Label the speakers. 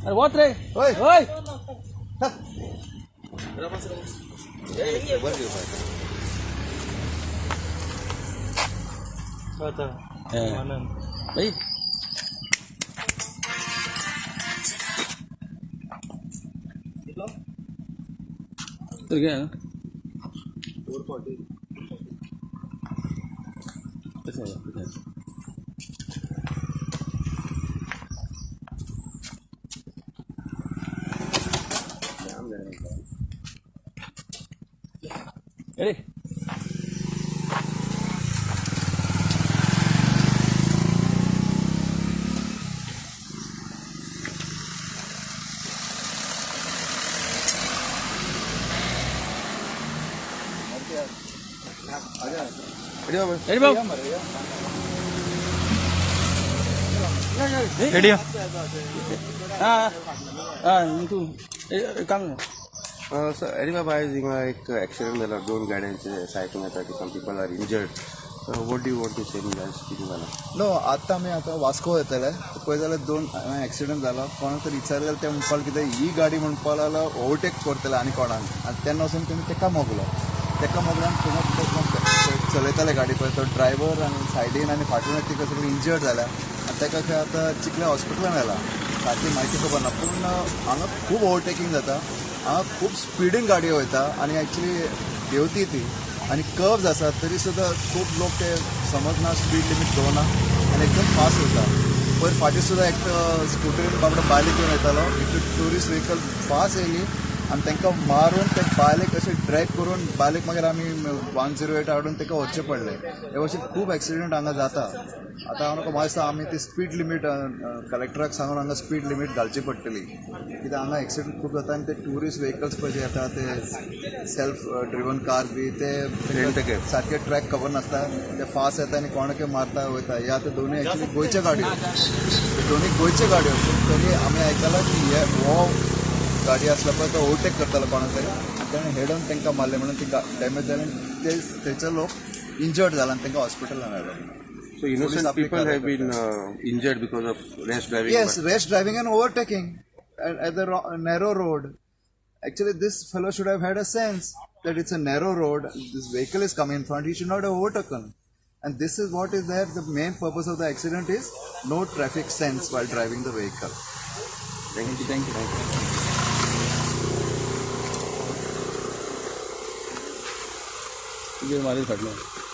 Speaker 1: अरे बहुत रे ओए ओए भाई तो क्या है 440 Ready? Ready, Bob? Ready? Come.
Speaker 2: Sir, Arima bhai, एक एक्सीडेंट झाला, दोन गाड्यांचे सायकल येतात, some people are injured. What do you want to say कितें जाला?
Speaker 3: नो, आतां आमी आतां वास्को वयताले, पळय जाल्यार दोन एक्सिडंट जाला. कोणाक तरी विचारलें जाल्यार ते म्हणपाक कितें ही गाडी म्हणपाक लागलो ओवरटेक करतले आनी कोणाक, आनी तेन्ना वचून तेमी तेका मोगलो, तेका मोगलो आनी थंय चलयताले गाडी पळय तो ड्रायव्हर आनी सायडीन आनी फाटून तिका सगळी इंजर्ड जाल्या आनी तेका खंय आतां चिखले हॉस्पिटलान व्हेला. सारकी म्हायती खबर ना, पूण हांगा खूब ओवरटेकींग जाता, हांगा खूब स्पिडीन गाडयो वयता आनी एक्चुली देंवती ती आनी कर्व्स आसा तरी सुद्दां खूब लोक ते समजना, स्पीड लिमीट दवरना आनी एकदम फास्ट वयता. पयर फाटीं सुद्दां एकटो स्कुटरीन बाबडो बायलेक घेवन वयतालो, एक ट्युरिस्ट व्हेकल फास्ट येयली आनी तांकां मारून ते बायलेक अशें ड्रॅग करून बायलेक मागीर आमी 108 हाडून ताका व्हरचें पडलें. हे भशेन खूब एक्सिडंट हांगा जाता. आतां हांव म्हाका दिसता आमी ती स्पीड लिमीट कलेक्टराक सांगून हांगा स्पीड लिमीट घालची पडटली, कित्याक हांगा एक्सिडंट खूब जाता आनी ते ट्युरिस्ट व्हेकल्स पळय जे येता ते सेल्फ ड्रिवन कार बी ते सारके ट्रॅक खबर नासता, ते फास्ट येता आनी कोणाकय मारता वयता. ह्या आतां दोनूय एक्चुली गोंयच्यो गाडयो, दोनूय गोंयच्यो गाडयो, पूण तरी आमी आयकलां की हे हो गाडी आसला पळय तो ओवरटेक करतालो कोणाक तरी आनी तेणें हेड ऑन तांकां मारलें म्हणून ती डॅमेज जाली आनी ते थंयचे लोक इंजर्ड जाला आनी तांकां हॉस्पिटलान व्हेलो.
Speaker 2: So innocent people have been injured because of rash driving.
Speaker 3: Yes, rash driving and overtaking at the narrow road. Actually, this fellow should have had a sense that it's a narrow road. This vehicle is coming in front. He should not have overtaken. And this is what is there. The main purpose of the accident is no traffic sense while driving the vehicle.
Speaker 2: Thank you. Thank you. Thank
Speaker 1: you.